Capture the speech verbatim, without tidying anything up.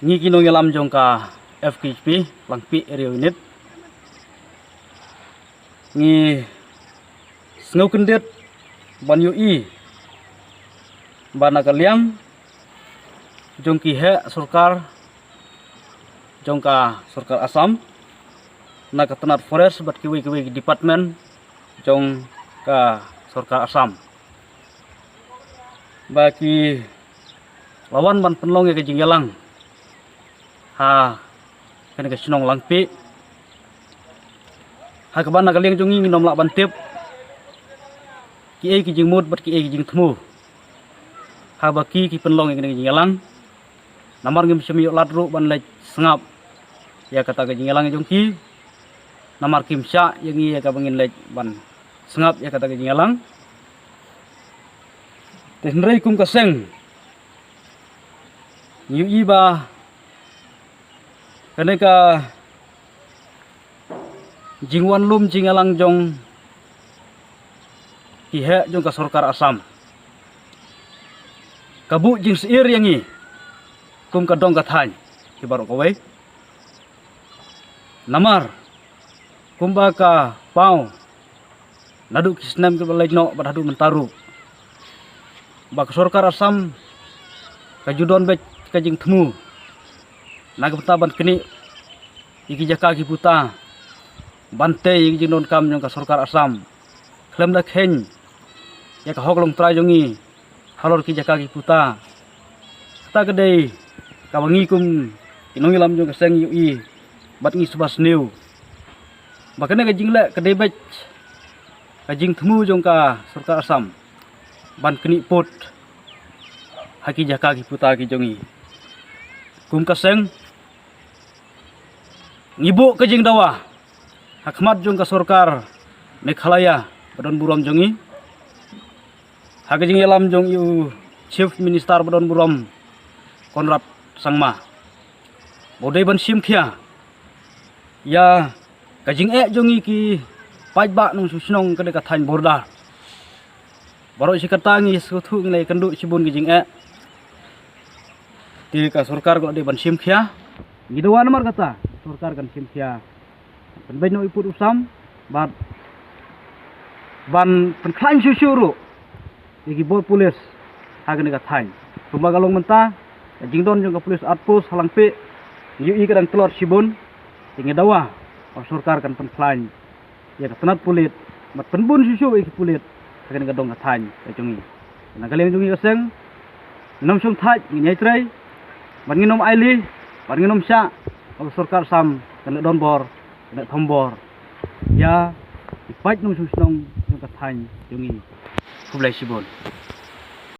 Ngi ki nongïalam jong ka F K P Langpih Area Unit, ngi sngew kyndit ban ïohi ba na ka liang jong ki heh sorkar jong ka sorkar Assam, na ka tnat forest bad kiwei kiwei ki department jong ka sorkar Assam, ba ki la wan ban pynlong ïa ka jingïalang ha kane ka shnong Langpih, ha kaba na ka liang jong ngi ngim lah ban tip kiei ki jingmut bad kiei ki jingthmu haba ki ki pynlong ïa kane ka jingïalang. Namar ngim shym ïoh lad ruh ban leit sngap ïa kata ka jingïalang jong ki, namar kim shah ïa ngi ïa kaba ngin leit ban sngap ïa kata ka jingïalang. Te hynrei kum ka seng ngi ïohi ba kane ka jingwan lum jingïalang jong ki heh jong ka sorkar Assam ka buh jingsyier ïa ngi kum ka dong ka thaiñ ki baroh kawei. Namar kumba ka paw naduh ki snem kiba leit noh bad haduh mynta ruh, ba ka sorkar Assam ka ju don beit ka jingthmu na ka bynta ban knieh ïa ki jaka ki puta, ban tei ïa ki jingdonkam jong ka sorkar Assam, khlem da kheiñ ïa ka hok longtrai jong ngi halor ki jaka ki puta. Kata ka dei kaba ngi kum ki nongïalam jong ka seng ïohi bad ngi sngewbha sniew ba kane ka jingleh ka dei beit ka jingthmu jong ka sorkar Assam ban knieh put ha ki jaka ki puta ki jong ngi. Kum ka seng ngi buh ka jingdawa ha khmat jong ka sorkar Meghalaya ba don burom jong ngi, ha ka jingïalam jong u Chief Minister ba don burom Conrad Sangma, ba u dei ban shim khia ïa ka jingeh jong ngi ki paidbah nongshong shnong kane ka thaiñ border. Baroh shi katta ngi sngewthuh ngi la ïakynduh shibun ki jingeh. Te ka sorkar ka la dei ban shim khia. Ngi dawa namar kata sorkar kan shim khia, pynbeit noh i pud u sam bad ban pynkhlaiñ shuh shuh ruh ïa ki bor pulit ha kane ka thaiñ. Kumba ka long mynta, ka jingdon jong ka police outpost ha Langpih ngi ïohi ka dang tlot shibun. Te ngi dawa ba sorkar kan pynkhlaiñ ïa ka tnat pulit bad pynbun shuh shuh ïa ki pulit ha kane ka dong ka thaiñ ka jong ngi. Na ka liang jong ngi ka seng, ngin ym shong thait, ngin ïai trei bad ngin ym ailad bad ngin ym shah ba ka sorkar Assam kan leh donbor, kan leh thombor ïa ki paid nongshong shnong jong ka thaiñ jong ngi. Khublei shibun.